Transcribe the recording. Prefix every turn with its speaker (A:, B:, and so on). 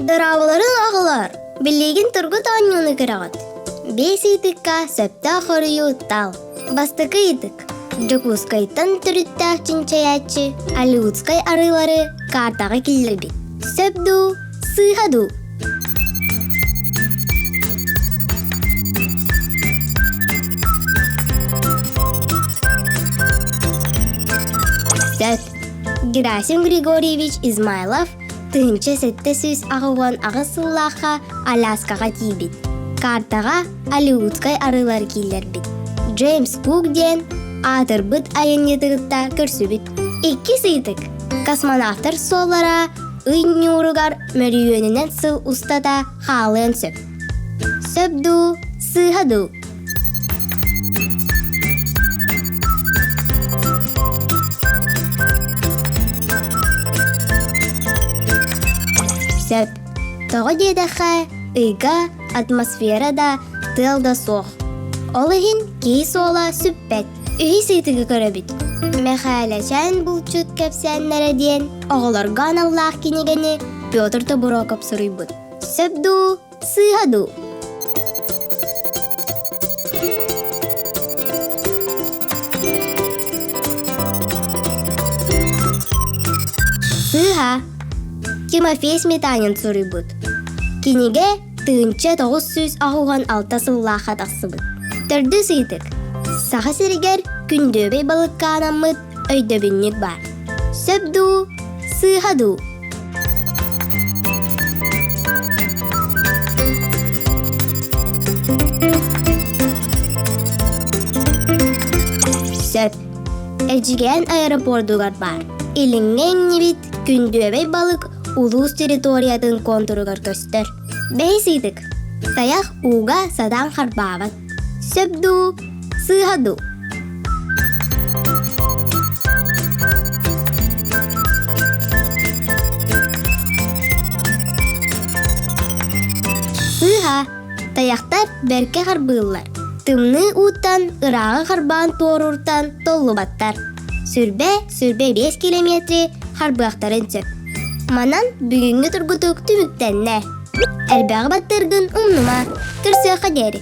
A: Дорооболорун оҕолор! Билигин тургут оонньууну көрөҕүт. Биэс ыйытыкка сөптөөх хоруйу тал. Бастакы ыйытык. Дьокуускайтан төрүттээх чинчийээччи Алиутскай арыылары картаҕа киллэрбит. Сөп дуу, сыыһа дуу? Сөп. Герасим Григорьевич Измайлов 1788 сыллаахха Аляскаҕа тиийбит. Картаҕа Алиутскай арыылары киллэрбит. Джеймс Кук диэн аатырбыт айанньытыгытта көрсүбүт. Иккис ыйытык. Космонавтар суоллара ый ньууругар мөрүйүөнүнэн сыл устата хаалыан сөп. Сөп дуу, сыыһа дуу? Сөп. Тоҕо диэтэххэ, ыйга атмосфера да, тыал да суох. Ол иһин киһи суола сүппэт. Үһүс ыйытыгы көрөбүт. Мэхээлэчээн булчут кэпсээннэрэ диэн оҕолорго аналлаах кинигэни Петр Тобуроков суруйбут. Сөп дуу, сыыһа дуу? Сыыһа. Тимофей Сметанин суруйбут. Кинигэ 1996 сыллаахха тахсыбыт. Төрдүс ыйытык. Саха сиригэр күндүөбэй балыккаанаммыт өйдөбүнньүк баар. Сөп дуу, сыыһа дуу? Сөп. Эдьигээн аэропордугар баар. Илиҥҥэ иҥнибит күндүөбэй балык улуус территориятын контуругар көстөр. Бэһис ыйытык. Тайах ууга сатаан харбаабат. Сөп дуу, сыыһа дуу? Сыыһа. Тайахтар бэркэ харбыыллар. Тымныы ууттан ырааҕы харбаан туорууртан толлубаттар. Сүрбэ, сүрбэ биэс километри харбыахтарын сөп. Манан бүгүҥҥү тургутук түмүктэннэ. Элбэҕи баттыыргын умнума. Көрсүөххэ диэри.